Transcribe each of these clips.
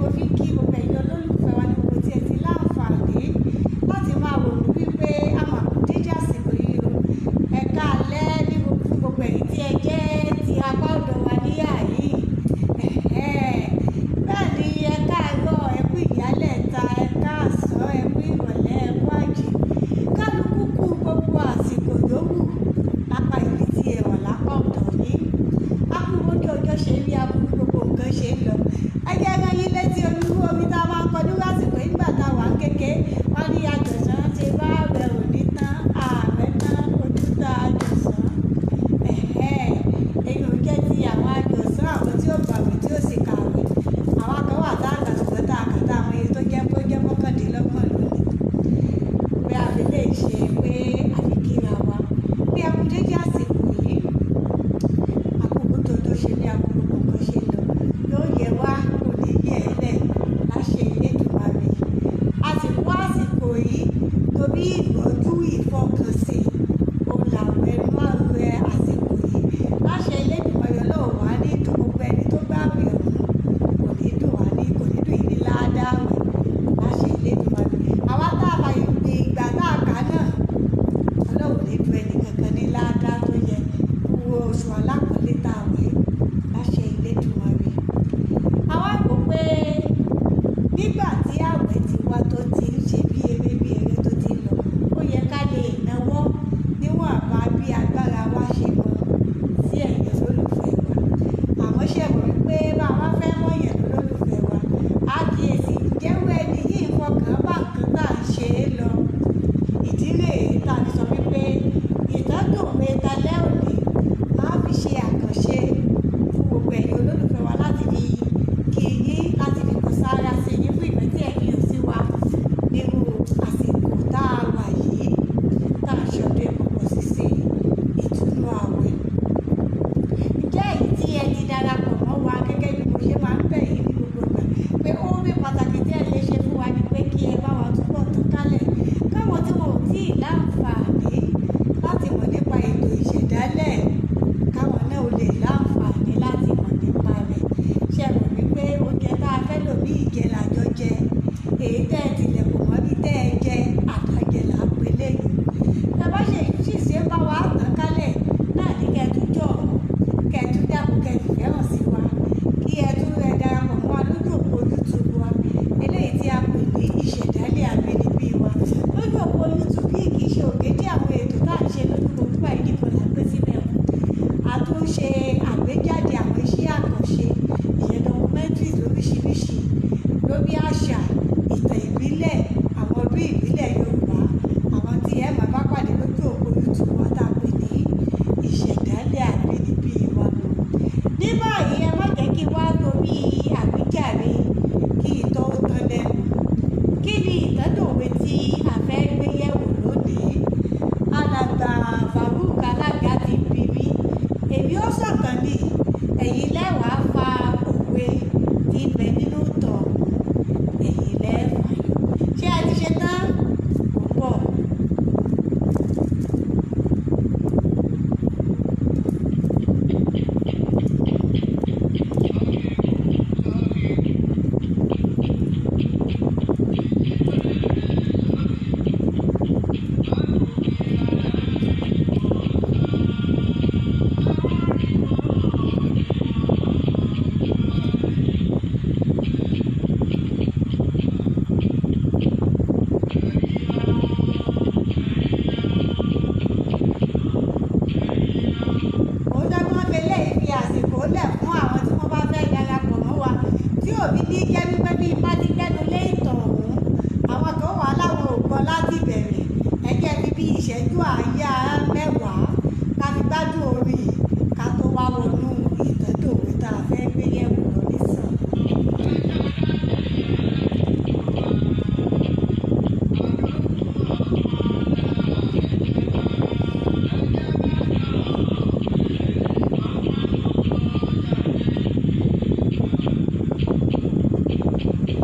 Mo fi kí gbogbo ẹ̀yin olólùfẹ́ wa ní gbogbo tí ẹ ti láǹfààní láti máa wò mí wípé a máa kú dédé àsìkò yìí o. Ẹ káalẹ́ ní gbogbo fún gbogbo ẹ̀yin tí ẹ jẹ́ ti apá ọ̀dọ̀ wa níyà yìí. Bẹ́ẹ̀ ni, ẹ káàárọ̀, ẹ kú ìyálẹ̀ta, ẹ káàsán, ẹ kú ìrọ̀lẹ́, ẹ kú àjì. Kálukú kú gbogbo àsìkò yòówù lápá ibi tí ẹ wà lápá ọ̀dọ̀ yín. A kú bójú ọjọ́ ṣe rí, a kú bí gbogbo nǹkan ṣe ń lọ. Ẹ jẹ́ rán yín létí onírú omi tá a máa ń kọ nírú àsìkò yìí nígbà tá a wà ń kéke. Wọ́n ní àjọ̀sán ṣe bá ààwẹ̀ òní tán, ààwẹ̀ tán, ojú tá àjọ̀sán. Èyí ò jẹ́ ti àwọn àjọ̀sán, àwọn tí ó gbàwẹ̀ tí ó sì kàwé. Àwa kan wà tá a kà ṣùgbọ́n tá a kà tá a mọ iye tó jẹ́ pé ó jẹ́ 29 lónìí. Pé a fi lè ṣe pé a fi kíra wa. Pé a kú dédé àsìkò yìí, a kú bójú ọjọ́ ṣe rí, a kú gbogbo nǹkan ṣe ń lọ. Yóò yẹ wá, kò ní yẹ̀ ẹ́ lẹ̀ láṣẹ Elédùmarè. A sì kú àsìkò yìí torí ìgbọ́jú ìfọkànsìn òun làwọn ẹnu ààwẹ̀ àsìkò yìí. Láṣẹ Elédùmarè, Ọlọ́run wá ní dùn gbogbo ẹni tó gbààwẹ̀ ọ̀hún, kò ní dùn wá ní, kò ní dùn yín ní ládàáwẹ̀ láṣẹ Elédùmarè. Àwa tá a bá ìgbà tá a kà náà, Ọlọ́run ò ní dùn ẹni kankan ní ládàá tó yẹ fún oṣù alápọ̀nlé tá a wà yìí láṣẹ Elédùmarè. A wá wò pé nígbà tí ààwẹ̀ ti wá tó ti ń ṣe bí eré tó ti ń lọ, ó yẹ ká lè náwó níwọ̀nba bí agbára wa ṣe mọ sí ẹ̀yin olólùfẹ́ wa. Àmọ́ ṣé ẹ mọ̀ wípé bá a bá fẹ́ mọ̀yàn lólùfẹ́ wa, á kíyèsí ìjẹ́wọ́ ẹni yìí fọkàn bá nǹkan tá à ń ṣe é lọ. Ìdí rèé tá a fi sọ wípé ìtọ́dùnmí talẹ́ òní a fi ṣe àkànṣe fún gbogbo ẹ̀yin olólùfẹ́ wa láti fi kí yín, láti fi kàn sára sí yín fún ìfẹ́ tí ẹ fi hàn sí wa nírú àsìkò tá a wà yìí, tá a ṣe ọdún ìpọ̀pọ̀ ṣíṣe ìtúnú ààwẹ̀. Ǹjẹ́ èyí tí ẹ ti darapọ̀ mọ́ wa gẹ́gẹ́ bí mo ṣe máa ń bẹ̀ yín ní gbogbo ìgbà pé oore pàtàkì tí ẹ lè ṣe fún wa ni pé kí ẹ bá wa túbọ̀ tàn kálẹ̀ káwọn tí wọn ò tí ì láǹfààní láti mọ̀ nípa ètò ìṣẹ̀dálẹ̀ káwọn náà ò lè láǹfààní láti mọ̀ nípa rẹ̀. Ṣé ẹ mọ̀ wípé oúnjẹ tá a fẹ́ lò bí ìjẹ làjọ jẹ, èyí tẹ́ ẹ tilẹ̀kùn mọ́ bí tẹ́ ẹ jẹ àtàjẹ là ń pè léyìí. Bí ẹ bá ṣe sì ṣe ń bá wa tàn kálẹ̀ náà ní kẹ́ ẹ tún jọ̀, kẹ́ ẹ tún dákun, kẹ́ ẹ fìfẹ́ hàn sí wa, kí ẹ tún rẹ darapọ̀ mọ́ wa lójú òpó YouTube wa, eléyìí tí a pè ní ìṣẹ̀dálẹ̀ abínibí wa. Lójú òpó YouTube yìí kì í ṣe ògédé àwọn ètò tá à ń ṣe lójú òpó yìí nìkan là ń gbé síbẹ̀ o. A tún ń ṣe àgbéjáde àwọn iṣẹ́ àkànṣe, ìyẹn documentaries lóríṣiríṣi lórí àṣà, ìtàn ìbílẹ̀, àwọn ọdún ìbílẹ̀ Yorùbá, àwọn tí ẹ máa bá pàdé lójú òpó YouTube wa tá a pè ní ìṣẹ̀dálẹ̀ abínibí wa. Ní báyìí, ẹ má jẹ́ kí wá torí àwíjàre kí ìtọ́ ó tán lẹ́nu. Kí ni ìtọ́dọ̀wé tí a fẹ́ gbé yẹ̀wò lónìí? Alàgbà Farouk Alága ti bi mí. Èmi ó sọ̀tàn ni, ẹ̀yin lẹ́wàá fa òwe tí ń bẹ nínú ìtàn ọ̀hún, ẹ̀yin lẹ́ẹ̀fà yọ. Ṣé ẹ ti ṣe tán? Mò ń bọ̀. Mo ń dọ́gbọ́n fi eléyìí fi àsìkò lẹ̀ fún àwọn tí wọ́n bá fẹ́ darapọ̀ mọ́ wa tí òbí ní jẹ́ wípé bí ipá ti gbẹ́nu lé ìtàn ọ̀hún, àwọn kan wà láwọn ò gbọ́ láti bẹ̀rẹ̀. Ẹ jẹ́ fi bí ìṣẹ́jú àáyá mẹ́wàá ká fi gbádùn orin yìí ká tó wá wọnú ìtọ́dọ̀wé tá a fẹ́ gbé yẹ̀wò lọ nísàn. Thank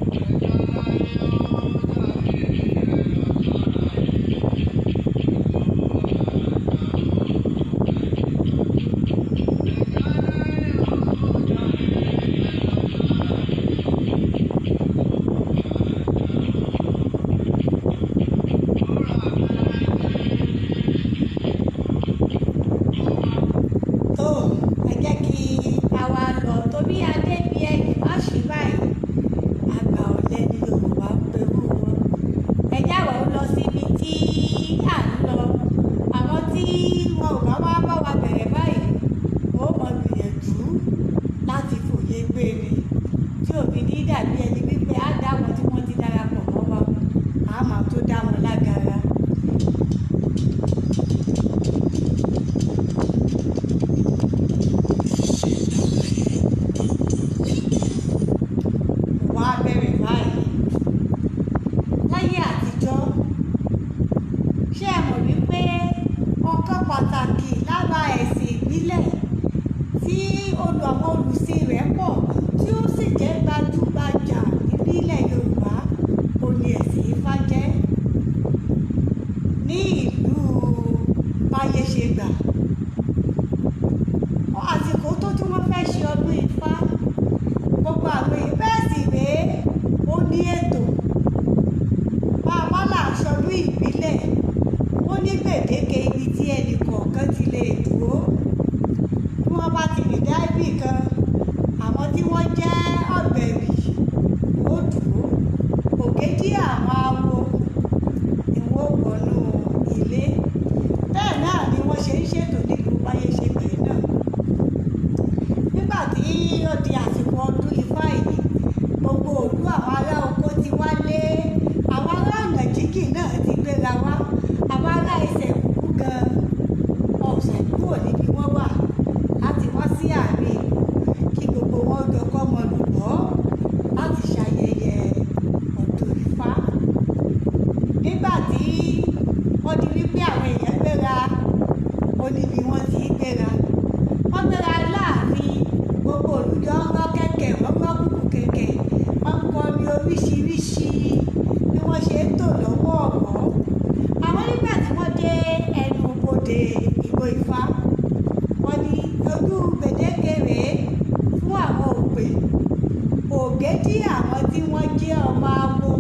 Ògédé àwọn tí wọ́n jẹ́ ọmọ awo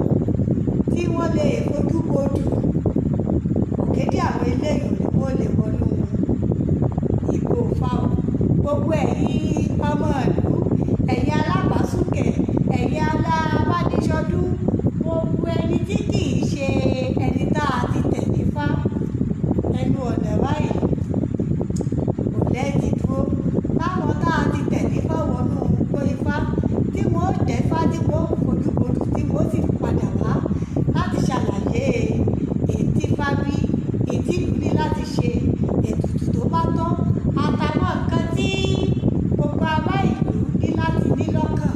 tí wọ́n lè fojú bodù, ògédé àwọn eléyìí ni wọ́n lè wọnú igbó Ifá o. Gbogbo ẹ̀yin ọmọ ìlú, ẹ̀yin alábàásùkẹ̀, ẹ̀yin alábánisọdún, gbogbo ẹni tí kì í ṣe ẹni tá a ti tẹ̀ nífá, ẹnu ọ̀nà báyìí kò lẹ́ẹ̀tì dúró. Báwọn tá a ti tẹ̀ nífá wọnú igbó Ifá, tí wọ́n ó tẹ̀fá, tí wọ́n ó fojú bodù, tí wọ́n ó sì padà wá láti ṣàlàyé ètí Ifá bí, ètí ìlú ní láti ṣe, ètùtù tó bá tọ́, àtàwọn nǹkan tí gbogbo ará ìlú ní láti ní lọ́kàn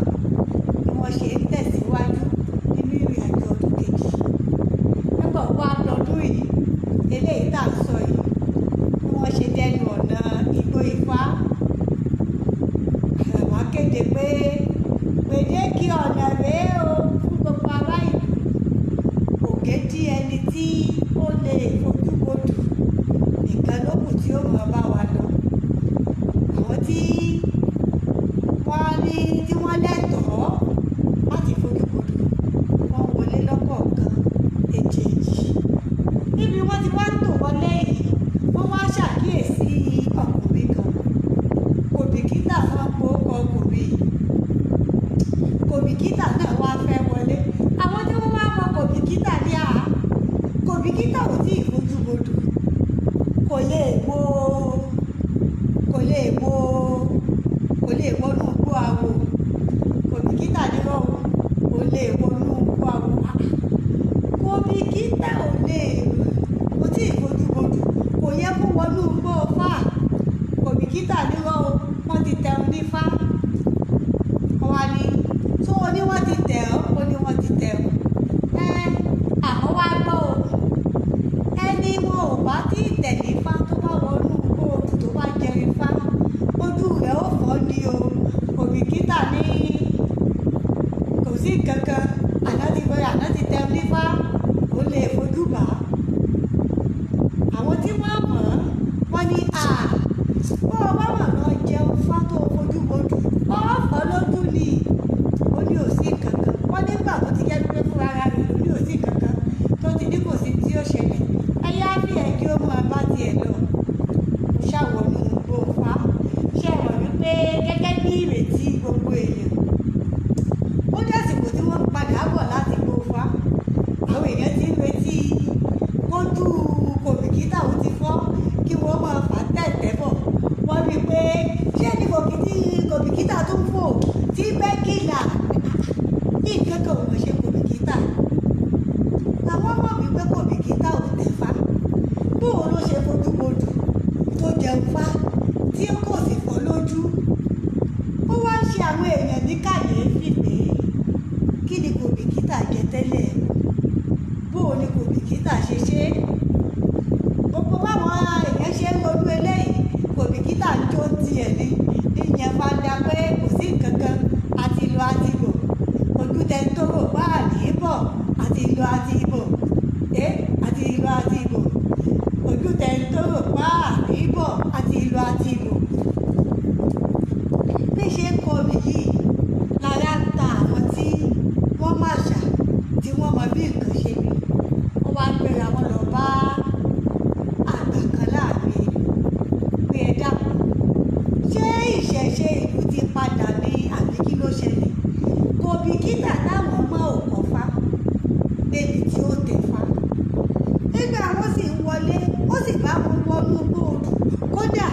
bí wọ́n ṣe ń tẹ̀síwájú nínú ìrìn àjò ọdún kejì. Nígbà wá lọ́dún yìí, eléyìí tá à ń sọ yìí, bí wọ́n ṣe dẹnu ọ̀nà igbó Ifá, àwa kéde pé gbèdéke ọ̀nà rèé o fún gbogbo ará ìlú. Ògédé ẹni tí ó lè fojú bodù nìkan ló kù tí ó mọ̀ bá wa lọ. Àwọn tí wọ́n ní tí wọ́n lẹ́tọ̀ọ́ láti fojú bodù, wọ́n wọlé lọ́kọ̀ọ̀kan èjèèjì. Níbi wọ́n ti wá ń tò wọlé yìí, wọ́n wá ṣàkíyèsí ọkùnrin kan. Kò bìkítà wọn po ọkùnrin yìí. Kò bìkítà náà wá fẹ́ wọlé. Àwọn tí wọ́n wá mọ kò bìkítà ní à. Kò bìkítà ò tí ì fojú bodù. Kò lè wo, kò lè wo, kò lè wọnú igbó awo. Kò bìkítà nírọ́ o, kò lè wọnú igbó awo. Kò bìkítà ò lè, kò tí ì fojú bodù. Kò yẹ kó wọnú igbó Ifá. Kò bìkítà nírọ́ o, wọ́n ti tẹ ọ nífá. Wọ́n wá ní, tó o ní wọ́n ti tẹ̀ ọ́, ó ní wọ́n ti tẹ̀ ọ́. Ẹ àmọ́ wá gbọ́ o. Ẹni wọn ò bá tí ì tẹ̀ nífá tó bá wọnú igbó odù tó bá jẹ ifá, ojú rẹ̀ ó fọ́ ni o. Kò bìkítà ní kò sí nǹkan kan. Àná ti bẹ̀rẹ̀, àná ti tẹ nífá, ó lè fojú bà á. Àwọn tí wọ́n mọ̀ ọ́n, wọ́n ní à, bó o bá mọ̀ lọ jẹun fá tó fojú bodù, ó fọ́ lójú ni. Ó ní ò sí nǹkan kan. Wọ́n nígbà tó ti jẹ́ pé fúnra ara rẹ̀ ló ní ò sí nǹkan kan, tó ti ní kò sí tí ó ṣẹlẹ̀. Ẹ yá bí ẹ kí ó máa bá tiẹ̀ lọ. Mo ṣàwọnú igbó Ifá. Ṣé ẹ mọ̀ wípé gẹ́gẹ́ bí ìrètí gbogbo èèyàn, ó dàsìkò tí wọ́n padà bọ̀ láti igbó Ifá. Àwọn èèyàn ti ń retí kójú kò bìkítà ó ti fọ́ kí wọ́n máa fà tẹ̀tẹ̀ bọ̀. Wọ́n rí i pé ṣé ní kò bìkítà tó ń fò tí bẹ́kìlà ní nǹkan kan ò mọ̀ ṣe kò bìkítà. Àwọn mọ̀ wípé kò bìkítà ò tẹ̀fá. Bóo ló ṣe fojú bodù tó jẹun fá tí kò sì fọ́ lójú. Ó wá ń ṣe àwọn èèyàn ní kàyéfì pé kí ni kò bìkítà jẹ tẹ́lẹ̀? Bóo ni kò bìkítà ṣe ṣe? Gbogbo báwọn èèyàn ṣe ń ronú eléyìí, kò bìkítà ń jó tiẹ̀ ní. Níyẹn fanda pé kò sí nǹkan kan, àti lọ àti bọ̀. Ojú tẹ ń tó rò bá àní bọ̀, àti lọ àti bọ̀. É àti lọ àti bọ̀. Ojú tẹ ń tó rò bá àní bọ̀, àti lọ àti bọ̀. Bí ṣe ń kọrin yìí, lára ń ta àwọn tí wọ́n mà ṣà, tí wọ́n mọ bí nǹkan ṣe rí. Wọ́n wá gbéra wọn lọ bá àgbà kan láàrin ìlú pé ẹ dákun. Ṣé ìṣẹ̀ṣe ìlú ti padà ní àbí kí ló ṣẹlẹ̀? Kò bìkítà táwọn mọ̀ ò kọ̀fá débi tí ó tẹ̀fá. Nígbà wọ́n sì ń wọlé, ó sì bá wọn wọnú igbó odù. Kódà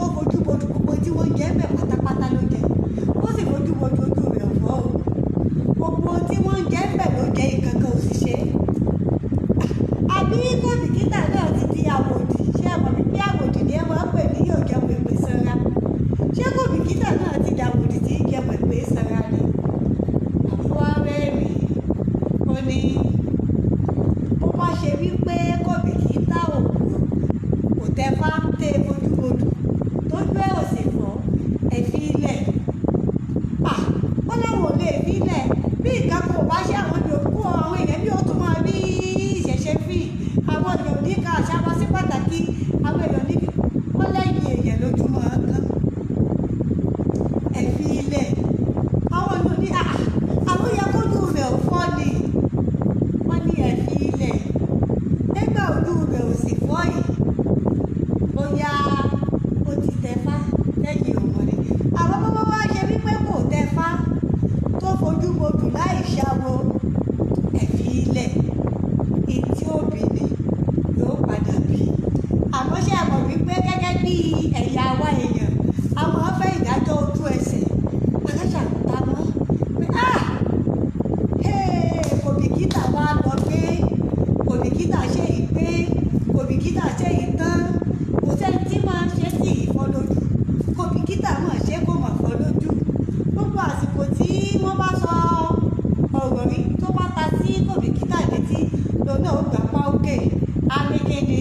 ó fojú bodù gbogbo tí wọ́n jẹ ńbẹ̀ pátápátá ló jẹ. Ó sì fojú bodù ojú rẹ̀ ò fọ́ o. Gbogbo tí wọ́n jẹ ńbẹ̀ ló jẹ, nǹkan kan ò sì ṣe. Àbí kò bìkítà náà ti di àwòdì? Ṣé ẹ mọ̀ wípé àwòdì ni ẹ máa ń pè ní yóò jẹun èpè sanra? Ṣé kò bìkítà náà ti di àwòdì tí ń jẹun èpè sanra ni? Àwọn wá rẹ́rìn-ín. Ó ní bó bá ṣe wípé kò bìkítà ò kò tẹ̀fá tẹ́ fojú bodù tójú ẹ̀ ò sì fọ́, ẹ fi ilẹ̀. À, wọ́n láwọn ò lè fi ilẹ̀. Bí nǹkan kan ò bá ṣe àwọn yòókù, àwọn èèyàn bí ó tún máa rí ìṣẹ̀ṣe fì. Àwọn èèyàn ò ní ka àṣà wa sí pàtàkì. Àwọn èèyàn ní wọ́n lẹ́yìn èèyàn lójúmọ́ kan. Ẹ fi ilẹ̀. Àwọn èèyàn ní à, fojú bodù láì ṣàwo ẹ̀fí ilẹ̀ ìtí òbí ni yóò padà bí. Àmọ́ ṣé ẹ mọ̀ wípé gẹ́gẹ́ bí ẹ̀yà wa èèyàn, a máa ń fẹ́ ìdájọ́ ojú ẹsẹ̀. Aláṣà ń ta mọ́ pé kò bìkítà wá lọ gbé, kò bìkítà ṣe yìí pé, kò bìkítà ṣe yìí tán, kò sẹ́ni tí máa ń ṣe sí ìfọ́ lójú, kò bìkítà mọ̀ ṣe kò mọ̀ fọ́ lójú. Gbogbo àsìkò tí wọ́n bá sọ ọ̀rọ̀ rí tó bá ta sí kò bìkítà létí, lòun náà ó gbà pa òkè, á ní kíni,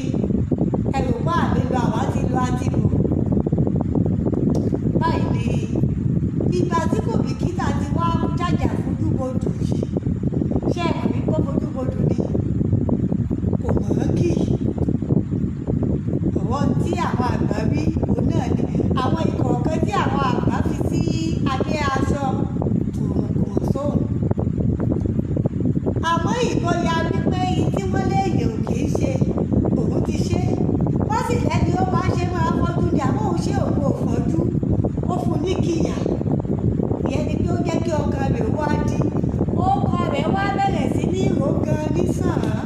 ẹrù pa àlè lọ, àwa ti lọ àti bọ̀. Báyìí ni ìgbà tí kò bìkítà ti wá jàjà fojú bodù yìí. Ṣé ẹ mọ̀ wípé fojú bodù ni kò mọ̀ ọ́n kì í? Ọ̀rọ̀ tí àwọn àgbà wí òun náà ni àwọn ìkọ̀ọ̀kan tí àwọn àgbà fi sí abẹ́ aṣọ kò sóhun. Àmọ́ ìgboyà wípé èyí tí wọ́n léèyàn ò kì í ṣe, òun ti ṣe. Wọ́n sì lẹ́ni ó máa ń ṣe máa fọ́jú ni, àmọ́ òun ṣe òun ò fọ́jú. Ó fún ní kíyà. Ìyẹn ni pé ó jẹ́ kí ọkàn rẹ̀ wá dí. Ọkàn rẹ̀ wá bẹ̀rẹ̀ sí ní ìró gan ní sàn-án.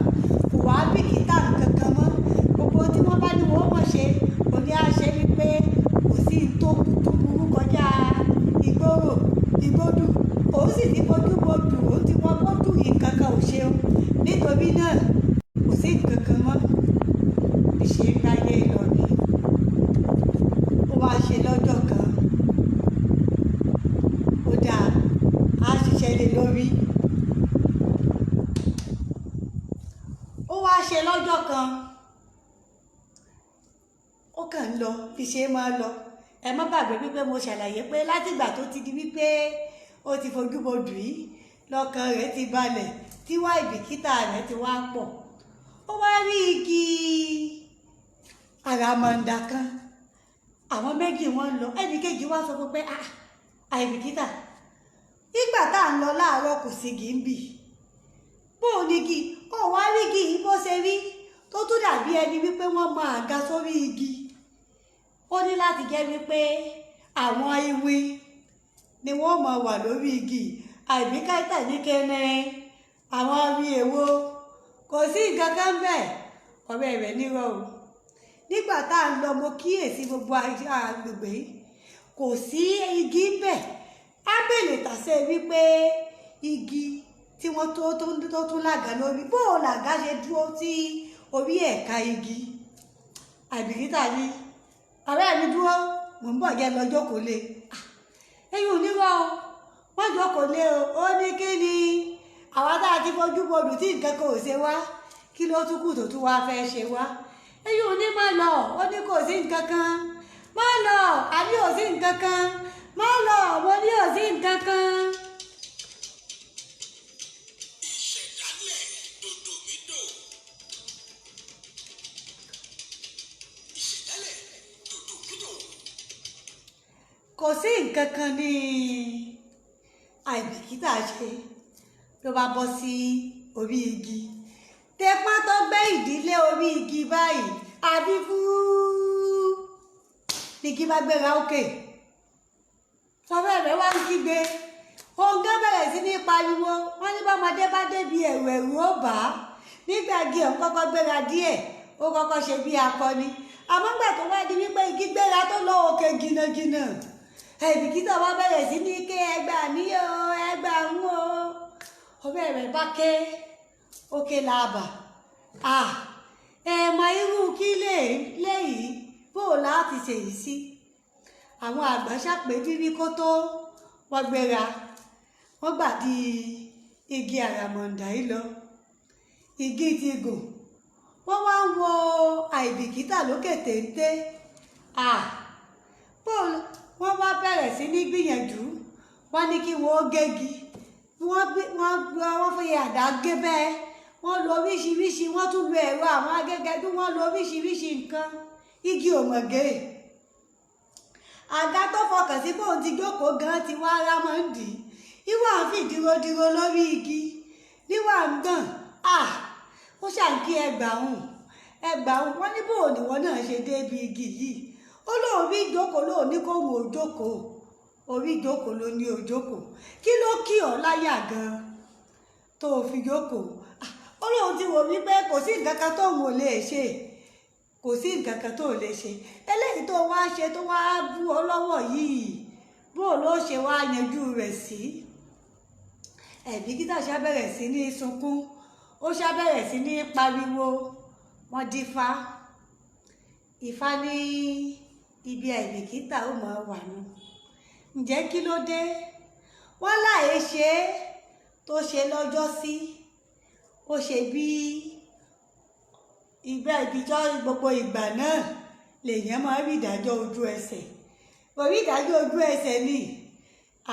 Kò wá bìkítà nǹkan kan mọ́. Gbogbo tí wọ́n bá ní wọ́n mọ̀ ṣe, òun ni a ṣe wípé kò sí ohun tó burú kọjá ìgboro, ìgbódù. Òun sì ti fojú bodù, òun ti wọ́n bójú nǹkan kan ò ṣeun. Nítorí náà kò sí nǹkan kan mọ́. Ìṣe ń gbáyé lọ ni. Ó wá ṣe lọ́jọ́ kan. Ó dáa, á ṣiṣẹ́ lé lórí. Ó wá ṣe lọ́jọ́ kan. Ó kàn ń lọ, bí ṣe máa ń lọ. Ẹ má gbàgbé wípé mo ṣàlàyé pé látìgbà tó ti di wípé ó ti fojú bodù yìí, lọ́kàn rẹ̀ ti balẹ̀, tí wá ìbìkítà rẹ̀ ti wá pọ̀. Ó wá rí igi àràmàǹdà kan. Àwọn méjì wọ́n ń lọ. Ẹnì kejì wá sọ fún pé, àìbìkítà, nígbà tá à ń lọ láàárọ̀ kò sí igi ń bì. Bó o ní igi, ó wá rí igi yìí bó ṣe rí, tó tún dàbí ẹni wípé wọ́n máa ga sórí igi. Ó ní láti jẹ́ wípé àwọn iwin ni wọ́n máa wà lórí igi. Àìbìkítà ní kẹ́nẹ́, àwọn iwin èwo, kò sí nǹkan kan bẹ́ẹ̀. Ọ̀rẹ́ rẹ̀ nírọ̀ o. Nígbà tá à ń lọ, mo kíyèsí gbogbo agbègbè yìí, kò sí igi ń bẹ̀. Á bèlè tàsé wípé igi tí wọ́n tó tún làgà lórí, bó o làgà ṣe dúró sí orí ẹ̀ka igi. Àìbìkítà ní, ọ̀rẹ́ mi dúró, mò ń bọ̀ jẹ́ lọ jókòó lé. Ẹ̀yin ò ní wá o, wọ́n jókòó lé o. Ó ní kí ni àwa tá a ti fojú bodù tí nǹkan kan ò ṣe wá, kí ló tún kù tó tún wá fẹ́ ṣe wá? Ẹ̀yin ò ní má lọ, ó ní kò sí nǹkan kan. Má lọ, àbí ò sí nǹkan kan. Má lọ, mo ní ò sí nǹkan kan. Ìṣẹ̀dálẹ̀ dòdòmídò. Ìṣẹ̀dálẹ̀ dòdòmídò. Kò sí nǹkan kan ní àìbìkítà ṣe ló bá bọ́ sí orí igi. Tẹpá tó gbé ìdílé orí igi báyìí, àbí fúú ní kí bá gbéra òkè. Ọ̀rẹ́ rẹ̀ wá ń kígbe. Òun gán bẹ̀rẹ̀ sí ní pariwo. Wọ́n ní bọ́mọdé bá débi ẹ̀rù, ẹ̀rù ó bà á. Nígbà igi ọ̀hún kọ́kọ́ gbéra díẹ̀, ó kọ́kọ́ ṣe bí akọni. Àmọ́ nígbà tó wá di wípé igi gbéra tó lọ òkè jìnnàjìnnà, àìbìkítà wá bẹ̀rẹ̀ sí ní ké, ẹgbà mí o, ẹgbà ń o. Ọ̀rẹ́ rẹ̀ bá ké, ó ké laabà. Ẹ mọ irú kí léyìí, bó o láti ṣe yìí sí. Àwọn àgbà ṣàpèjú ní kó tó wọ́n gbéra, wọ́n gbà di igi àràmàǹdà yìí lọ. Igi ti gùn. Wọ́n wá ń wo àìbìkítà lókè téńté. Bó wọ́n wá bẹ̀rẹ̀ sí ní gbìyànjú, wọ́n ní kí wọ́n gégi. Wọ́n fi àdá gé bẹ́ẹ̀. Wọ́n lo oríṣiríṣi, wọ́n tún lo ẹ̀rọ àwọn agégẹdú, wọ́n lo oríṣiríṣi nǹkan. Igi ò mọ̀ gé. Àga tó fọkàn sí bóun ti jókòó gan ti wá rá mọ́ ń dì í. Ìwà ń fi dìrodìro lórí igi. Níwà ń gbọ̀n. Ó ṣàǹkí ẹgbàá-hùn. Ẹgbàá-hùn. Wọ́n ní bóun ni wọ́n náà ṣe dé ibi igi yìí. Ó lóun rí ìjókòó, lóun ní kó wò ó jókòó. Orí ìjókòó ló ní òjókòó, kí ló kí ọ láyà gan tó o fi jókòó? Ó lóun ti wò wípé kò sí nǹkan kan tóun ò lè ṣe, kò sí nǹkan kan tó lè ṣe. Eléyìí tó wá ṣe tó wá bú ọ lọ́wọ́ yìí, bó ló ṣe wá yanjú rẹ̀ sí? Àìbìkítà ṣàbẹ̀rẹ̀ sí ní sunkún, ó ṣàbẹ̀rẹ̀ sí ní pariwo. Wọ́n dífá, Ifá ní ibi àìbìkítà ó máa wà nù. Ǹjẹ́ kí ló dé? Wọ́n láì ṣe é tó ṣe lọ́jọ́ sí, ó ṣe bí ìgbà ìbíjọ́ gbogbo ìgbà náà lèèyàn máa rí ìdájọ́ ojú ẹsẹ̀. Kò rí ìdájọ́ ojú ẹsẹ̀ ni,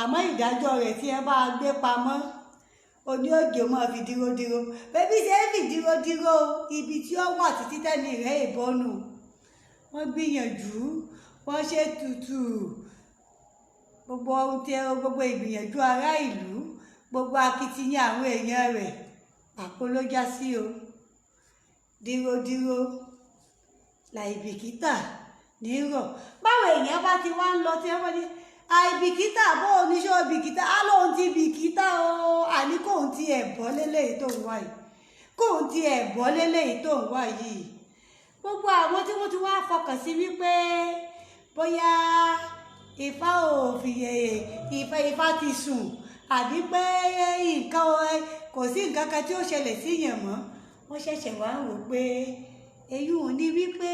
àmọ́ ìdájọ́ rẹ̀ tí ẹ bá gbé pamọ́ oní òjò máa fi díródíró. Bẹ́bí ṣe é fi díródíró, ibi tí ó wà títí tẹ́ni rẹ̀ ìbọnù. Wọ́n gbìyànjú, wọ́n ṣe tutù gbogbo ohun tí gbogbo ìgbìyànjú ará ìlú, gbogbo akitiyan àwọn èèyàn rẹ̀, pàpọ̀ ló já sí o. Díródíró làìbìkítà ní rọ̀. Báwo èèyàn bá ti wá ń lọ tí wọ́n ní àìbìkítà, bó oníṣẹ́ bìkítà á lóun ti bìkítà o, àní kóun ti ẹ̀ bọ́ léléyìí tó ń wá yìí, kóun ti ẹ̀ bọ́ léléyìí tó ń wá yìí. Gbogbo àwọn tí wọ́n ti wá fọkàn sí wípé bóyá Ifá ò fìyè, Ifá ti sùn, àbí pé nǹkan kò sí nǹkan kan tí ó ṣẹlẹ̀ sí yàn mọ́, wọ́n ṣẹ̀ṣẹ̀ wá ń wò pé èyí ò ní wípé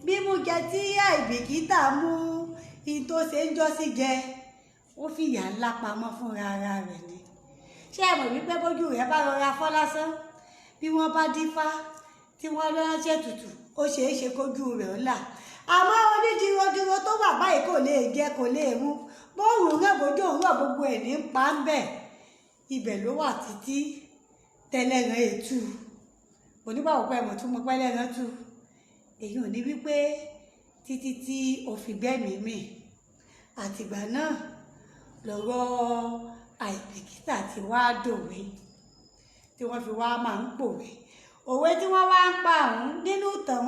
mímú jẹ tí àìbìkítà mú in tó ṣe ń jọ́sí jẹ, ó fìyà ńlá pamọ́ fúnra ara rẹ̀ ni. Ṣé ẹ mọ̀ wípé bójú rẹ̀ bá rọra fọ́ lásán, bí wọ́n bá dífá tí wọ́n ránṣẹ́ tutù, ó ṣeé ṣe kójú rẹ̀ ó là. Àmọ́ onídìrodìro tó wà báyìí kò lè jẹ, kò lè mú, bóòrùn náà bójú òun rọ̀, gbogbo ẹ̀ ní pa ń bẹ̀. Ibẹ̀ ló wà títí tẹ́lẹ̀ràn ètù onígbàwọ̀ pé ẹ̀mọ̀ tún mọ pẹ́lẹ́ràn tú. Èyí ò ní wípé títí tí ó fi gbẹ́mìí mì. Àtìgbà náà lọ́rọ̀ àìbìkítà ti wá dòwe, tí wọ́n fi wá máa ń pòwe. Òwe tí wọ́n wá ń pa òun nínú ìtàn,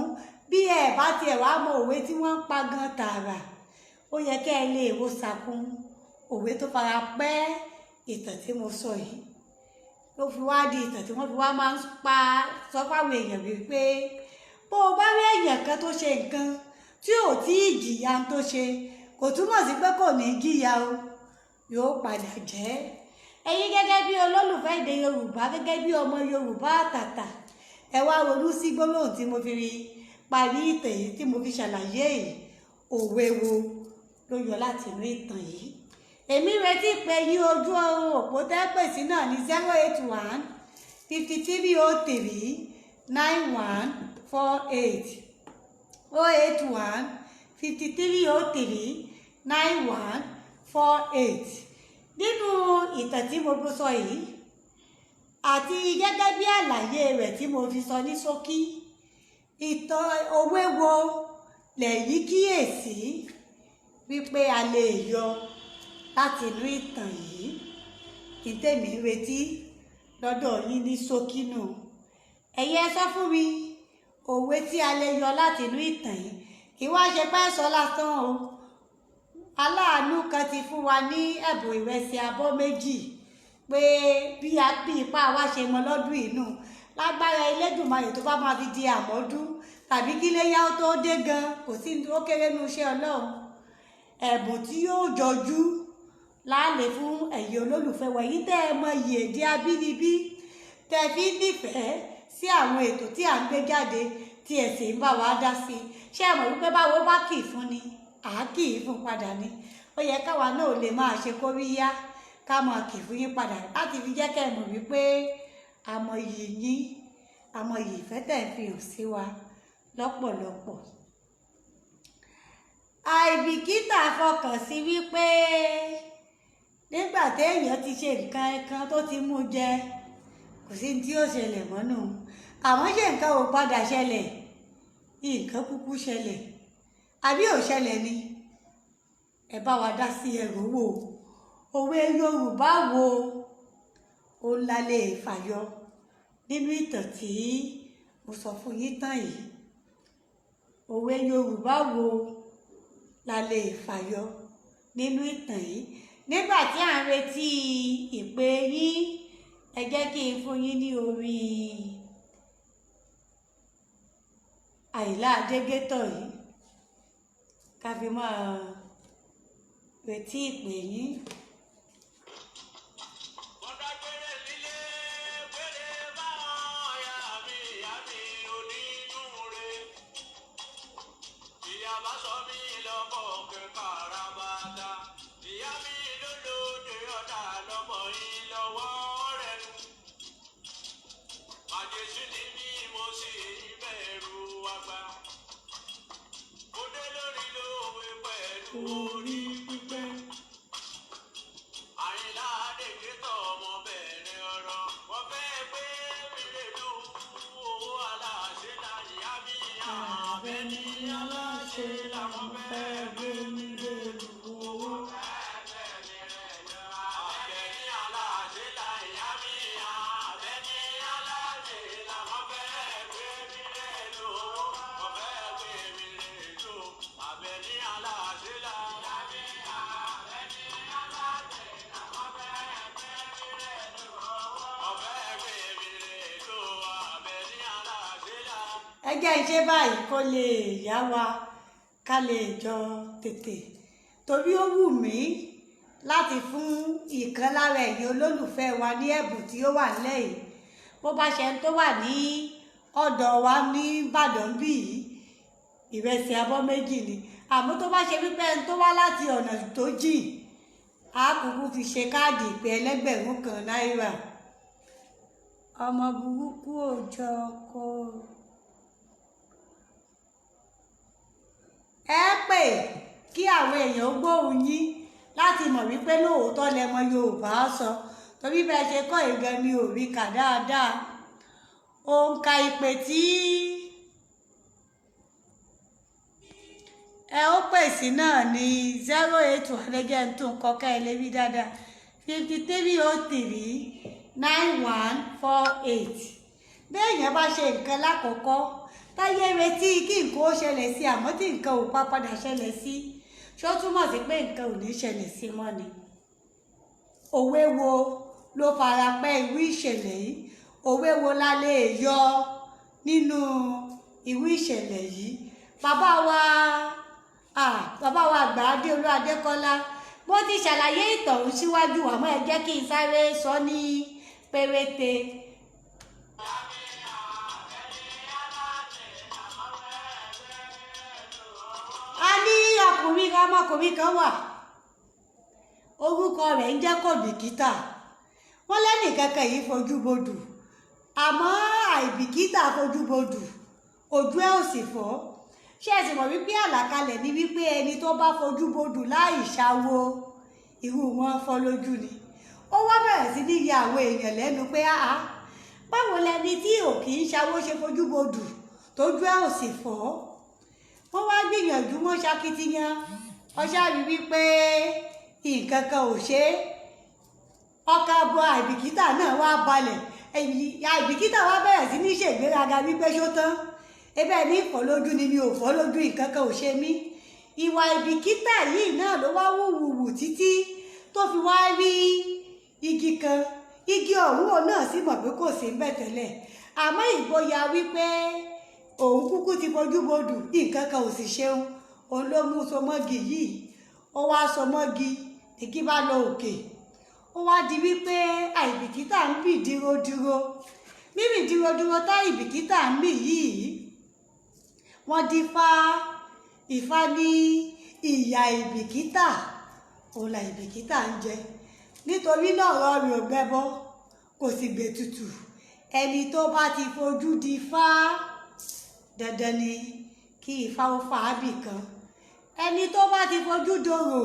bí ẹ bá tiẹ̀ wá mọ òwe tí wọ́n ń pa gan tààrà, ó yẹ kẹ́ ẹ lè wo sàkún òwe tó fara pẹ́ ìtàn tí mo sọ yìí, ló fi wá di ìtàn tí wọ́n fi wá máa ń pa sọ fáwọn èèyàn wípé bó o bá rí èèyàn kan tó ṣe nǹkan tí ò tí ì jìyà tó ṣe, kò túmọ̀ sí pé kò ní jìyà o, yóò padà jẹ́. Ẹ̀yin gẹ́gẹ́ bí olólùfẹ́ èdè Yorùbá, gẹ́gẹ́ bí ọmọ Yorùbá àtàtà, ẹ wá ronú sí gbólóhùn tí mo fi rí parí ìtàn yìí, tí mo fi ṣàlàyé yìí. Òwe wo ló yọ láti inú ìtàn yìí? Èmi retí pé yí ojú òpó tẹ́pẹ̀sí náà ní 081 53 03 9148, 081 53 03 9148. Nínú ìtàn tí mo sọ yìí àti gẹ́gẹ́ bí àlàyé rẹ̀ tí mo fi sọ ní ṣókí, ìtàn òwe wo lẹ̀yin kíyèsí wípé a lè yọ láti inú ìtàn yìí? Kí tèmi ń retí lọ́dọ̀ yín ní ṣókí nù. Ẹ̀yin ẹ sọ fún mi òwe tí a lè yọ láti inú ìtàn yìí. Kì wá ṣe pé sọ lásán o. Aláàánú kan ti fún wa ní ẹ̀bùn ìrẹsì abọ́ méjì pé bí ipá wa ṣe mọ lọ́dún inú, lágbára Elédùmarè, tó bá máa fi di àmọ́dún tàbí kí iléyá tó dé gan, kò sí ó kéré nu iṣẹ́ Ọlọ́run, ẹ̀bùn tí yóò jọjú láàlè fún ẹ̀yin olólùfẹ́ wa, èyí tẹ́ ẹ mọ iyì èdè abínibí, tẹ́ fi nífẹ̀ẹ́ sí àwọn ètò tí à ń gbé jáde, tí ẹ sì ń bá wa dá sí i. Ṣé ẹ mọ̀ wípé báwo bá kì í fún ni, à á kì í fún padà ni? Ó yẹ káwa náà ò lè máa ṣe kóríyá, ká máa kì í fún yín padà, láti fi jẹ́ kẹ́ ẹ mọ̀ wípé a mọ iyì yín, a mọ iyì ìfẹ́ tẹ̀ ń fi hàn sí wa lọ́pọ̀lọpọ̀. Àìbìkítà fọkàn sí wípé nígbà téèyàn ti ṣe nǹkan kan tó ti mú jẹ, kò sí ní tí yóò ṣẹlẹ̀ mọ́nù. Àmọ́ ṣé nǹkan ò padà ṣẹlẹ̀? Nǹkan kúkú ṣẹlẹ̀, àbí ò ṣẹlẹ̀ ni? Ẹ bá wa dá sí ẹrù wò. Òwe Yorùbá wo ó la lè fàyọ nínú ìtàn tí mo sọ fún yín tán yìí? Òwe Yorùbá wo la lè fàyọ nínú ìtàn yìí. Nígbà tí à ń retí ìpè yín, ẹ jẹ́ kí n fún yín ní orí Àyìnlá Adégétọ̀ yìí ká fi máa retí ìpè yín. Orí pípẹ́. Àyìnlá Adégétọ̀ ọmọ bẹ̀rẹ̀ ọ̀rọ̀. Wọ́n fẹ́ gbé mi lèlú owó aláṣẹ náà ìyá mi. Àbẹ̀ní aláṣẹ làwọn fẹ́ gbé mi lèlú owó. Àbẹ̀ní aláṣẹ là ìyá mi. Àbẹ̀ní aláṣẹ làwọn fẹ́ gbé mi lèlú owó. Wọ́n fẹ́ gbé mi lèlú. Àbẹ̀ní aláṣẹ là ìyá mi. Àbẹ̀ní aláṣẹ làwọn fẹ́ gbé mi lèlú owó. Wọ́n fẹ́ gbé mi lèlú. Àbẹ̀ní aláṣẹ là. Ẹ jẹ́ iṣẹ́ báyìí kó lè yá wa ká lè jọ tètè, torí ó wù mí láti fún ìkan lára ẹ̀yin olólùfẹ́ wa ní ẹ̀bùn tí ó wà nílẹ̀ yìí. Bó bá ṣe ń tó wà ní ọ̀dọ̀ wa ní Ìbàdàn bí yìí, ìrẹsì abọ́ méjì ni. Àmọ́ tó bá ṣe wípé ẹni tó wá láti ọ̀nà tó jìn, á kúkú fi ṣe káàdì ìpè 1,000 náírà. Ọmọ burúkú ò jọ kó. Ẹ pè kí àwọn èèyàn ó gbóhùn yín láti mọ̀ wípé lóòótọ́ lẹ mọ Yorùbá sọ, torí bẹ́ẹ̀ ṣe kọ́ ìgan mi ò rí kà dáadáa. Òǹkà ìpè tí ẹ ó pè sí náà ní 081 ẹgẹ́ ń tún kọ́ ká ẹ lè rí dáadáa, 5303 9148. Béèyàn bá ṣe nǹkan lákọ̀ọ́kọ́ táyé retí kí nǹkan ó ṣẹlẹ̀ sí, àmọ́ tí nǹkan ò pa padà ṣẹlẹ̀ sí, ṣó túmọ̀ sí pé nǹkan ò ní ṣẹlẹ̀ sí mọ́ ni? Òwe wo ló fara pẹ́ irú ìṣẹ̀lẹ̀ yìí? Òwe wo la lè yọ nínú irú ìṣẹ̀lẹ̀ yìí? Bàbá wa àgbà Adéolú Adékọ́lá, wọ́n ti ṣàlàyé ìtàn ọ̀hún síwájú, àmọ́ ẹ jẹ́ kí n sáré sọ ní péréte. A ní ọkùnrin ọmọkùnrin kan wà, orúkọ rẹ̀ ń jẹ́ Kòbìkítà. Wọ́n lẹ́nìkankan yìí fojú bodù, àmọ́ àìbìkítà fojú bodù, ojú ẹ̀ ò sì fọ́. Ṣé ẹ sì mọ̀ wípé àlàkalẹ̀ ni wípé ẹni tó bá fojú bodù láì ṣàwo, irú wọn fọ́ lójú ni. Ó wá bẹ̀rẹ̀ sí ní ya àwọn èèyàn lẹ́nu pé áá, báwo lẹni tí ò kì í ṣàwo ṣe fojú bodù tójú ẹ̀ ò sì fọ́? Wọ́n wá gbìyànjú, wọ́n ṣakitiyan, wọ́n ṣáà rí wípé nǹkan kan ò ṣe é. Ọkàn abo àìbìkítà náà wá balẹ̀. Àìbìkítà wá bẹ̀rẹ̀ sí ní ṣègbéraga wípé ṣó tán, ebe ní ìfọ́ lójú ni, mi ò fọ́ lójú, nǹkan kan ò ṣe mí. Ìwà ìbìkítà yìí náà ló wá wùwùwù títí tó fi wá rí igi kan. Igi ọ̀hún òun náà sì mọ̀ pé kò sí ń bẹ̀ tẹ́lẹ̀, àmọ́ ìgboyà wípé òun kúkú ti fojú bodù, nǹkan kan ò sì ṣeun, òun ló mú sọmọ́gi yìí. Ó wá sọmọ́gi, igi bá lọ òkè. Ó wá di wípé àìbìkítà ń bì dírodíro. Mímì dírodíro tá ìbìkítà ń mì yìí, wọ́n dífá Ifá ní ìyà ìbìkítà òun là ìbìkítà ń jẹ. Nítorí náà ọ̀rọ̀ rẹ̀ ò gbẹbọ, kò sì gbètùtù. Ẹni tó bá ti fojú di fá, dandan ni kí Ifá ó fà á bì kan. Ẹni tó bá ti fojú dorò,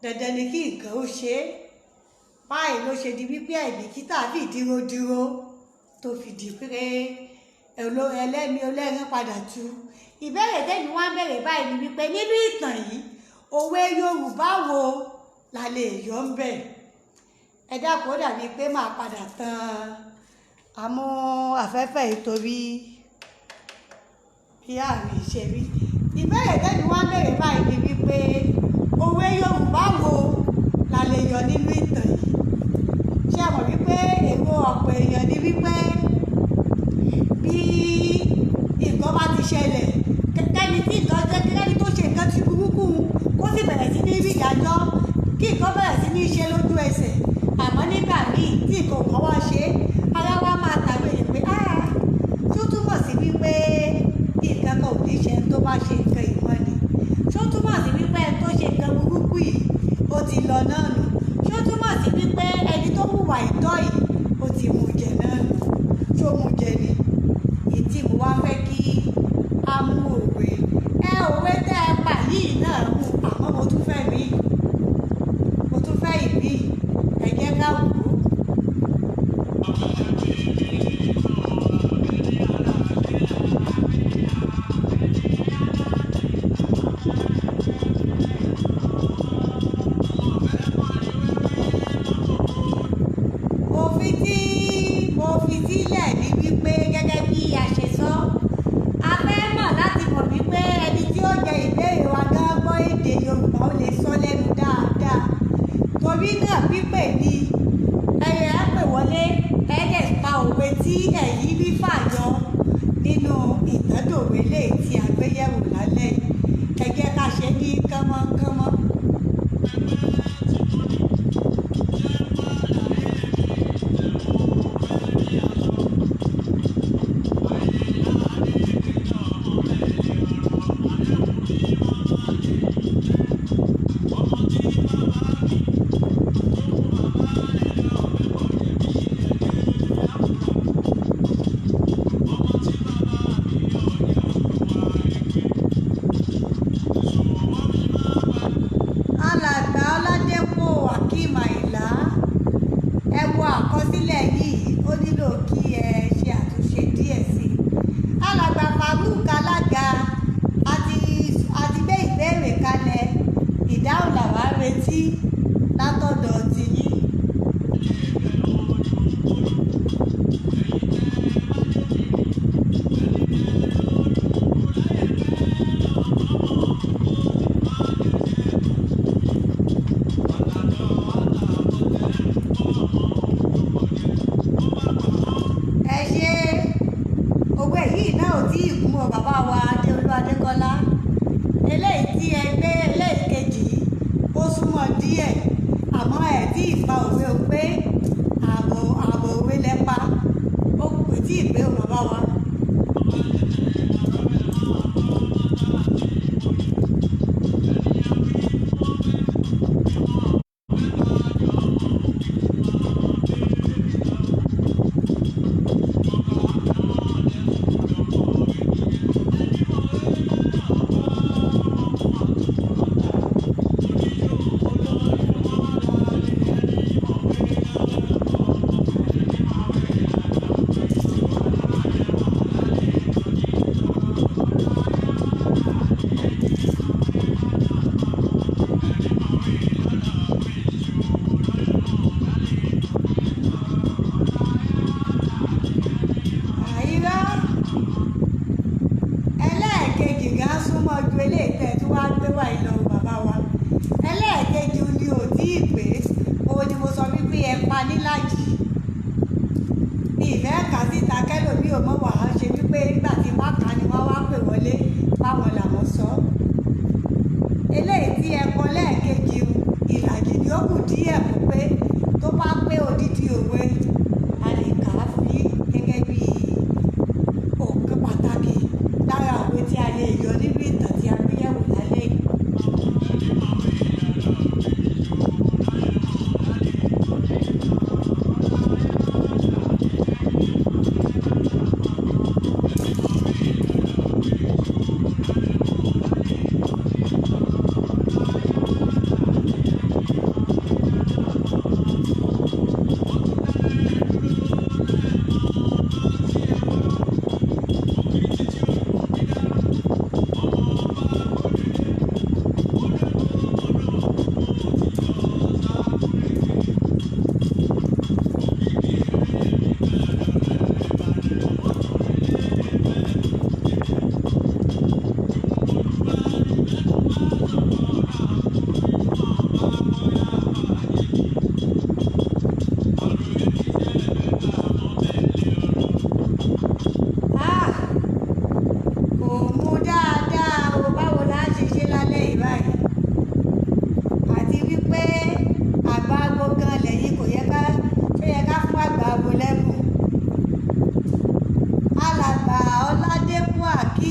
dandan ni kí nǹkan ó ṣe é. Báyìí ló ṣe di wípé àìbìkítà fi dírodíro tó fi di pé ẹlẹ́mi ọlẹ́ran padà tú. Ìbéèrè tẹ́mi wá ń bẹ̀rẹ̀ báyìí ni wípé nínú ìtàn yìí, òwe Yorùbá wo la lè yọ ń bẹ̀? Ẹ dákun, ó dàbí pé màá padà tan àmú afẹ́fẹ́ yìí torí bí àmì ṣe rí. Ìbéèrè tẹ́mi wá ń bẹ̀rẹ̀ báyìí ni wípé Òwe Yorùbá wo la lè yọ nínú ìtàn yìí? Ṣé ẹ mọ̀ wípé èrò ọ̀pọ̀ èèyàn ni wípé bí nǹkan bá ti ṣẹlẹ̀, kẹ́ni tí nǹkan jẹ́, kẹ́ni tó ṣe nǹkan tí burúkú kó sì bẹ̀rẹ̀ sí ní rí ìdájọ́, kí nǹkan bẹ̀rẹ̀ sí ní ṣe lójú ẹsẹ̀. Àmọ́ nígbà míì tí nǹkan ò bá wá ṣe, ara wa máa tàbí èèyàn pé tó túmọ̀ sí wípé nǹkan kan ò ní ṣe ẹni tó bá ṣe nǹkan ìmọ̀ ni. Tó túmọ̀ sí wípé ẹni tó ṣe nǹkan burúkú yìí ó ti lọ náà nù. Tó túmọ̀ sí wípé ẹni tó hùwà ìtọ́ yìí ó ti mú jẹ náà nù. Tó mú jẹ ni. Ìtì mo wá fẹ́ kí a mú òwe. Ẹ òwe tẹ́ ẹ pa yìí náà mú, àmọ́ mo tún fẹ́ mi. Mo tún fẹ́ ìbí. Ẹ jẹ́ ká wò ó. Òfin tí mo fi sílẹ̀ ni wípé gẹ́gẹ́ bí a ṣe sọ, a fẹ́ mọ̀ láti mọ̀ wípé ẹni tí ó jẹ ìbéèrè wa gan gbọ́ èdè Yorùbá, ó lè sọ lẹ́nu dáadáa. Torí náà pípè ní ẹyẹ á pè wọlé, ẹ dẹ̀ pa òwe tí ẹ̀yin rí fàyọ nínú ìtàndòwe lè tí a gbé yẹ̀wò lálẹ́ yìí. Ẹ jẹ́ ká ṣe ní kánmọ́kánmọ́. Alàgbà Ọládépò Akeem Àyìnlá, ẹ wo àkọsílẹ̀ yìí, ó nílò kí ẹ ṣe àtúnṣe díẹ̀ sí i. Alàgbà Farouk Alága, a ti gbé ìbéèrè kalẹ̀, ìdáhùn làwa ń retí látọ̀dọ̀ tiyín. Ẹ ṣe òwe yìí náà ò tí ì kún ọ, bàbá wa Adéolú Adékọ́lá. Eléyìí tí ẹ gbé eléyìí kejì yìí, ó súnmọ́ díẹ̀, àmọ́ ẹ tí ì pa òwe o pé ààbò ààbò òwe lẹ pa, ó kò tí ì pé o, bàbá wa. Àìrá ẹlẹ́ẹ̀kejì gan súnmọ́ ju eléyìí tẹ́ tí wàá gbé wá yìí lọ, bàbá wa. Ẹlẹ́ẹ̀kejì ni ò tí ì pé. Òun ni mo sọ wípé ẹ pa nílàjì. Mi ìfẹ́ kà síta kẹ́lòmí ò mọ̀ wàá ṣe wípé nígbà tí wọ́n kà ni wọ́n wá pè wọlé báwọn làwọn sọ. Eléyìí tí ẹ kọ lẹ́ẹ̀kejì, ìlàjì ni ó kù díẹ̀ kó pé. Tó bá pé odidi òwe, a lè kà á fún yín gẹ́gẹ́ bí ọ̀kan pàtàkì lára òwe tí a lè yọ nínú ìtàn tí a gbé yẹ̀wò lálẹ́ yìí.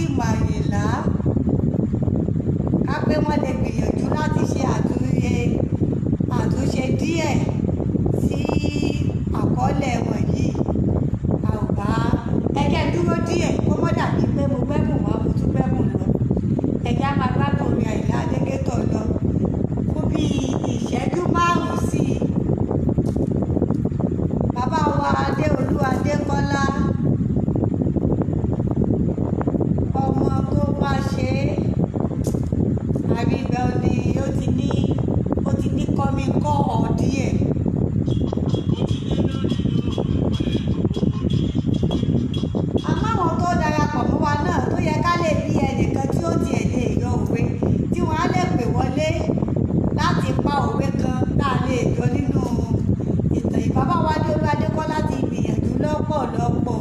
Akeem Àyìnlá, ká pé wọ́n lè gbìyànjú láti ṣe àtúnṣe díẹ̀ sí àkọọ́lẹ̀ wọ̀nyí. A ò bá ẹ jẹ́ dúró díẹ̀ kó mọ́ dàbí pé mo gbẹ́bùn wá, mo tún gbẹ́bùn lọ. Ẹ jẹ́ á máa gbádùn orin Àyìnlá Adégétọ̀ lọ fún bí ìṣẹ́jú 5 sí i. Bàbá wa Adéolú Adékọ́lá, ọmọ tó bá ṣe é, àrígbà ni ó ti ní kọ́mi kọ́ ọ díẹ̀. Àmọ́ àwọn tó darapọ̀ mọ́ wa náà tó yẹ ká lè bí ẹnìkan tí ó tiẹ̀ lè yọ òwe tí wọ́n á lè pè wọlé láti pa òwe kan tá a lè yọ nínú ìtàn yìí. Bàbá wa Adéolú Adékọ́lá ti gbìyànjú lọ́pọ̀lọpọ̀,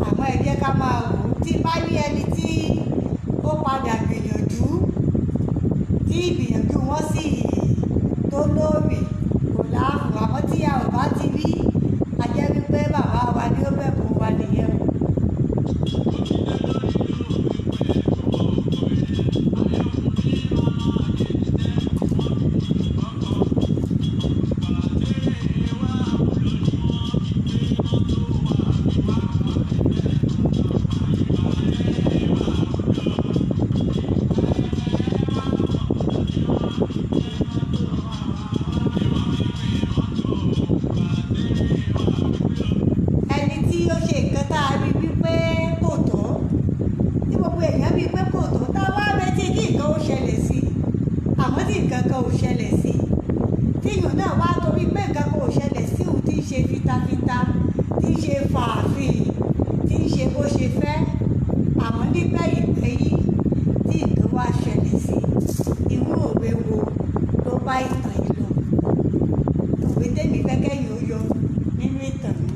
àmọ́ ẹ jẹ́ ká máa wò ó. Tí bá rí ẹni tí ó padà gbìyànjú, tí ìgbìyànjú wọn sì tó lóòrè, kò láàfù. Àmọ́ tí a ò bá ti rí, a jẹ́ wípé bàbá wa ni ó bẹ̀bùn wa nìyẹn o. Ẹni tí ó ṣe nǹkan tá a rí wípé kò tọ́, tí gbogbo èèyàn rí pé kò tọ́, tá a wá retí kí nǹkan ó ṣẹlẹ̀ sí i, àmọ́ tí nǹkan kan ò ṣẹlẹ̀ sí i, tí èèyàn náà wá torí pé nǹkan kan ò ṣẹlẹ̀ sí òun, tí ń ṣe fitafita, tí ń ṣe fàáfin, tí ń ṣe bó ṣe fẹ́, àmọ́ nígbẹ̀yìn gbẹ́yín tí nǹkan wá ṣẹlẹ̀ sí i, irú òwe wo ló bá ìtàn yìí lọ? Òwe tèmi fẹ́ kẹ́yìn ó yọ nínú ìtàn mi.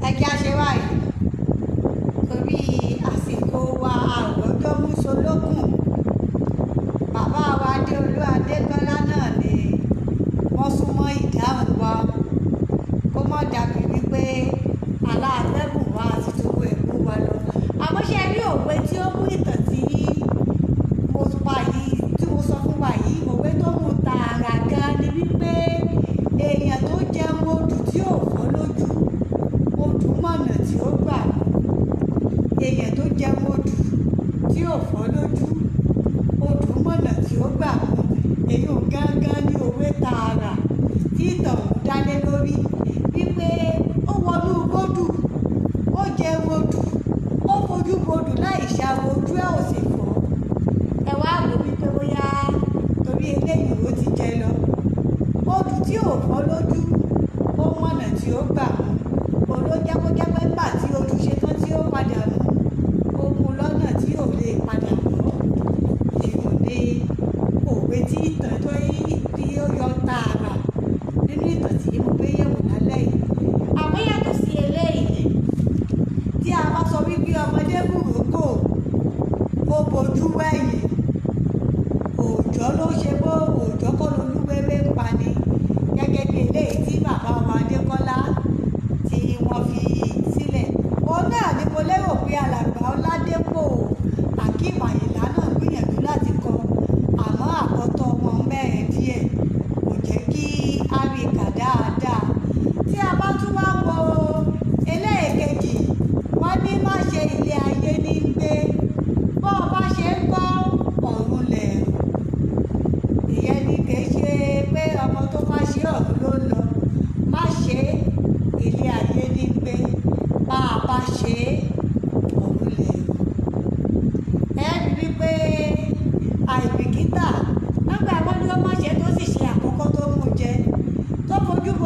Ẹ jẹ́ á ṣe báyìí torí àsìkò wa, àròjọ múṣolókùn. Bàbá wa Adéolú Adékọ́lá náà ni wọ́n súnmọ́ ìdáhùn wa, kó má dàbí wípé aláàgbẹ̀bùn wa àti gbogbo ẹ̀bùn wa lọ. Àmọ́ ṣe rí òwe tí ó mú ìtàn tí mo pa yìí, tí mo sọ fún wa yìí, òwe tó mú tààrà gan ni wípé èèyàn tó jẹun odù tí ò fọ́ lójú, odù mọ̀nà tí ó gbà mú. Èèyàn tó jẹun odù tí ò fọ́ lójú, odù mọ̀nà tí ó gbà mú. Èyí ò gángan ní òwe tààrà tí ìtàn ọ̀hún dá lé lórí, wípé ó wọnú gbódù, ó jẹun odù, ó fojú bodù láì ṣàwọ̀, ojú ẹ̀ ò sì fọ́. Ẹ wá wò wípé bóyá torí eléyìí ó ti jẹ lọ. Odù tí ò fọ́ lójú, ó mọ̀nà tí ó gbà mú. Òun ló jẹ́ kó jẹ́ pé nígbà tí odù ṣe tán tí ó padà mú, ó mú lọ́nà tí ò lè padà mọ́. Èyí ni òwe tí ìtàn tó yí tí ó yọ tààrà nínú ìtàn tí mo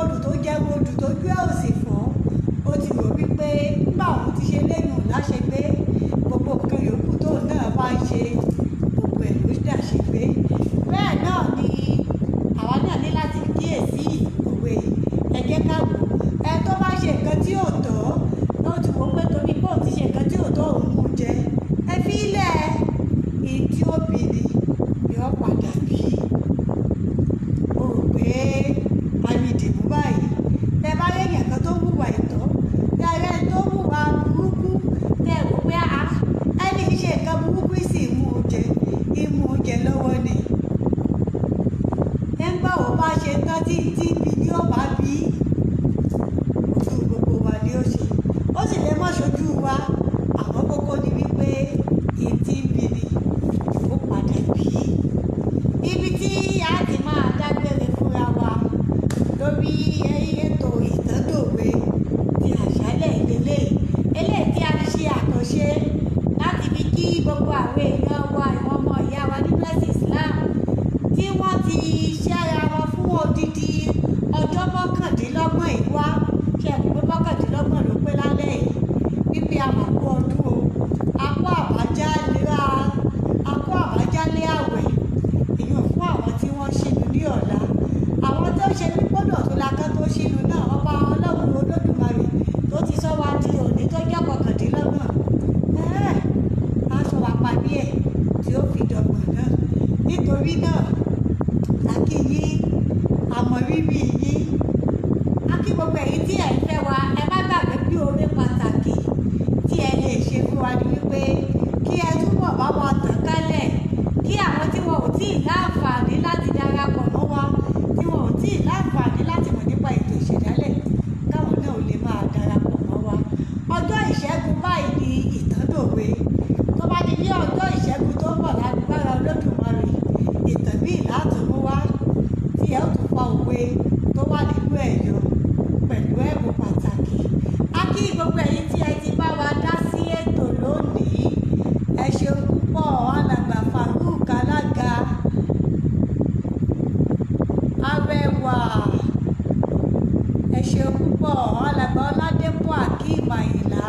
odù tó jẹ́ odù tó gbé òsì fọ́, ó ti rò wípé nígbà òun ti ṣe lẹ́nu láṣegbé, gbogbo nǹkan yòókù tóun náà bá ń ṣe gbogbo ẹ̀ ló dàṣegbé. Bẹ́ẹ̀ náà ni àwa náà ní láti kíyèsí òwe yìí. Ẹ jẹ́ ká wò ó, ẹ tó bá ṣe nǹkan tí ò tọ́, ó ti wò ó pé torí pé òun ti ṣe nǹkan tí ò tọ́ òun mú jẹ, ẹ fi ilẹ̀ ìyí tí ó bí ni yóò padà bí. Mo rò pé a rí dìmú báyìí. Tẹ bá rí èèyàn kan tó hùwà ìtọ́, tẹ rí ẹni tó hùwà burúkú, tẹ wò pé a ẹni ṣe nǹkan burúkú sì mú un jẹ, ìmú un jẹ lọ́wọ́ ni. Nígbà wo bá ṣe tán tí tí bí ni ó bá bí, ojú gbogbo wa ni ó ṣe. Ó sì lè má ṣojú wa, àmọ́ kókó ni wípé ìyí tí ń bí ni ó padà bí. Ibi tí a ti máa dágbére fúnra wa lórí ètò ìtàndòwe ti àṣálẹ̀ eléyìí, eléyìí tí a fi ṣe àkànṣe láti fi kí gbogbo àwọn èèyàn wa, ìwọ̀n ọmọ ìyá wa nínú ẹ̀sìn Islam tí wọ́n ti ṣẹ́ra wọn fún odidi ọjọ́ 29 yìí wá. Ṣe é pé 29 ló pé lálẹ́ yìí, wípé a máa kú ọdún o, a kó àbájálé àwẹ̀ èèyàn fún àwọn tí wọ́n ṣínu ní ọ̀la. Àwọn tó ń ṣe ní gbọ́dọ̀ tó la kán tó ṣínu náà, ọba Ọlọ́run Olódùmarè tó ti sọ wá di òní tó jẹ́ 29, á sọ wá parí ẹ̀ tí ó fi dọ̀gbọ̀n náà. Nítorí náà, a kí yín, a mọ rírì yín, a kí gbogbo ẹ̀yin tí ẹ̀ ń fẹ́ wa. Ẹ má gbàgbé pé oore pàtàkì tí ẹ lè ṣe fún wa ni wípé kí ẹ túbọ̀ bá wa tàn kálẹ̀, kí àwọn tí wọn ò tíì láǹfààní láti darapọ̀ mọ́ wa, tí wọn ò tíì láǹfààní láti mọ̀ nípa ètò ìṣẹ̀dálẹ̀, káwọn náà ò lè máa darapọ̀ mọ́ wa. Ọjọ́ ìṣẹ́gun báyìí ni ìtàndòwe. Tó bá di ní ọjọ́ ìṣẹ́gun tó ń bọ̀ lágbára Olódùmarè, ìtàn míì láti mú wá tí ẹ ó tún fa òwe tó wà nínú ẹ̀ yọ pẹ̀lú ẹ̀bùn pàtàkì. A kí gbogbo ẹ̀yin tí ẹ ti bá wa dá sí ètò lónìí. Ẹ ṣeun púpọ̀, alàgbà Farouk Alága Arẹwà. Ẹ ṣeun púpọ̀, alàgbà Ọládépò Akeem Àyìnlá,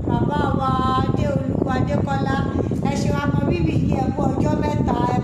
bàbá wa Adéolú Adékọ́lá. Ẹ ṣeun, a mọ rírì yín, ẹ kú ọjọ́ mẹ́ta, ẹ